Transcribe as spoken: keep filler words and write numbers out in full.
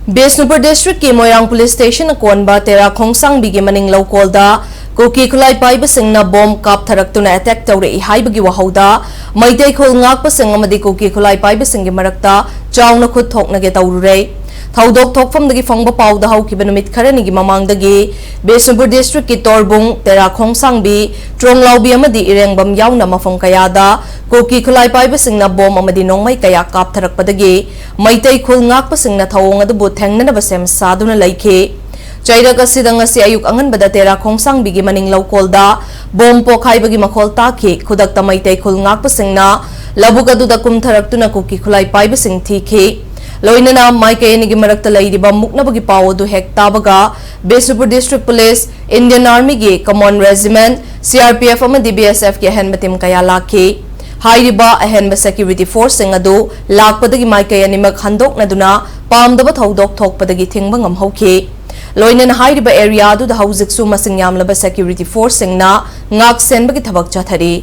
ꯕꯤꯁꯅꯨꯄꯨꯔ ꯗꯤꯁꯇ꯭ꯔꯤꯛꯀꯤ ꯃꯣꯏꯔꯥꯡ police station ꯑꯀꯣꯟꯕ ꯇꯦꯔꯥ ꯈꯣꯡꯁꯥꯡꯕꯤꯒꯤ ꯃꯅꯤꯡ ꯂꯧꯀꯣꯜꯗ ꯀꯨꯀꯤ ꯈꯨꯠꯂꯥꯏ ꯄꯥꯏꯕꯁꯤꯡꯅ ꯕꯣꯝ ꯀꯥꯞꯊꯔꯛꯇꯨꯅ ꯑꯦꯇꯦꯛ ꯇꯧꯔꯛꯏ ꯍꯥꯏꯕꯒꯤ ꯋꯥꯍꯧꯗ ꯃꯩꯇꯩ ꯈꯨꯜ ꯉꯥꯛꯄꯁꯤꯡ ꯑꯃꯗꯤ ꯀꯨꯀꯤ ꯈꯨꯠꯂꯥꯏ ꯄꯥꯏꯕꯁꯤꯡꯒꯤ ꯃꯔꯛꯇ ꯆꯥꯎꯅ ꯈꯨꯠ ꯊꯣꯛꯅꯒꯦ ꯇꯧꯔꯨꯔꯦ꯫ ꯊꯧꯗꯣꯛ ꯊꯣꯛꯐꯝꯗꯒꯤ ꯐꯪꯕ ꯄꯥꯎꯗ ꯍꯧꯈꯤꯕ ꯅꯨꯃꯤꯠ ꯈꯔꯅꯤꯒꯤ ꯃꯃꯥꯡꯗꯒꯤ ꯕꯤꯁꯅꯨꯄꯨꯔ ꯗꯤꯁꯇ꯭ꯔꯤꯛꯀꯤ ꯇꯣꯔꯕꯨꯡ, ꯇꯦꯔꯥ ꯈꯣꯡꯁꯥꯡꯕꯤ, ꯇ꯭ꯔꯣꯡꯂꯥꯎꯕꯤ ꯑꯃꯗꯤ ꯏꯔꯦꯡꯕꯝ ꯌꯥꯎꯅ ꯃꯐꯝ ꯀꯌꯥꯗ ꯀꯨꯀꯤ ꯈꯨꯠꯂꯥꯏ ꯄꯥꯏꯕꯁꯤꯡꯅ ꯕꯣꯝ ꯑꯃꯗꯤ ꯅꯣꯡꯃꯩ ꯀꯌꯥ ꯀꯥꯞꯊꯔꯛꯄꯗꯒꯤ ꯃꯩꯇꯩ ꯈꯨꯜ ꯉꯥꯛꯄꯁꯤꯡꯅ ꯊꯧꯑꯣꯡ ꯑꯗꯨꯕꯨ ꯊꯦꯡꯅꯅꯕ ꯁꯦꯝ ꯁꯥꯗꯨꯅ ꯂꯩꯈꯤ꯫ ꯆꯩꯔꯛ ꯑꯁꯤꯗ ꯉꯁꯤ ꯑꯌꯨꯛ ꯑꯉꯟꯕꯗ ꯇꯦꯔꯥ ꯈꯣꯡꯁꯥꯡꯕꯤꯒꯤ ꯃꯅꯤꯡ ꯂꯧꯀꯣꯜꯗ ꯕꯣꯝ ꯄꯣꯈꯥꯏꯕꯒꯤ ꯃꯈꯣꯜ ꯇꯥꯈꯤ꯫ ꯈꯨꯗꯛꯇ ꯃꯩꯇꯩ ꯈꯨꯜ ꯉꯥꯛꯄꯁꯤꯡꯅ ꯂꯧꯕꯨꯛ ꯑꯗꯨꯗ ꯀꯨꯝꯊꯔꯛꯇꯨꯅ ꯀꯨꯀꯤ ꯈꯨꯠꯂꯥꯏ ꯄꯥꯏꯕꯁꯤꯡ ꯊꯤꯈꯤ꯫ ꯂꯣꯏꯅꯅ ꯃꯥꯏꯀꯩ ꯑꯅꯤꯒꯤ ꯃꯔꯛꯇ ꯂꯩꯔꯤꯕ ꯃꯨꯛꯅꯕꯒꯤ ꯄꯥꯎ ꯑꯗꯨ ꯍꯦꯛ ꯇꯥꯕꯒ ꯕꯤꯁꯅꯨꯄꯨꯔ ꯗꯤꯁꯇ꯭ꯔꯤꯛ ꯄꯨꯂꯤꯁ, ꯏꯟꯗꯤꯌꯟ ꯑꯥꯔꯃꯤꯒꯤ Kumaon regiment, C R P F ꯑꯃꯗꯤ ꯕꯤ ꯑꯦꯁ ꯑꯦꯐꯀꯤ ꯑꯍꯦꯟꯕ ꯇꯤꯝ ꯀꯌꯥ ꯂꯥꯛꯈꯤ꯫ ꯍꯥꯏꯔꯤꯕ ꯑꯍꯦꯟꯕ ꯁꯦꯀ꯭ꯌꯨꯔꯤꯇꯤ ꯐꯣꯔꯁꯁꯤꯡ ꯑꯗꯨ ꯂꯥꯛꯄꯗꯒꯤ ꯃꯥꯏꯀꯩ ꯑꯅꯤꯃꯛ ꯍꯟꯗꯣꯛꯅꯗꯨꯅ ꯄꯥꯝꯗꯕ ꯊꯧꯗꯣꯛ ꯊꯣꯛꯄꯗꯒꯤ ꯊꯤꯡꯕ ꯉꯝꯍꯧꯈꯤ꯫ ꯂꯣꯏꯅꯅ ꯍꯥꯏꯔꯤꯕ ꯑꯦꯔꯤꯌꯥ ꯑꯗꯨꯗ ꯍꯧꯖꯤꯛꯁꯨ ꯃꯁꯤꯡ ꯌꯥꯝꯂꯕ ꯁꯦꯀ꯭ꯌꯨꯔꯤꯇꯤ ꯐꯣꯔꯁꯁꯤꯡꯅ ꯉꯥꯛ ꯁꯦꯟꯕꯒꯤ ꯊꯕꯛ ꯆꯠꯊꯔꯤ꯫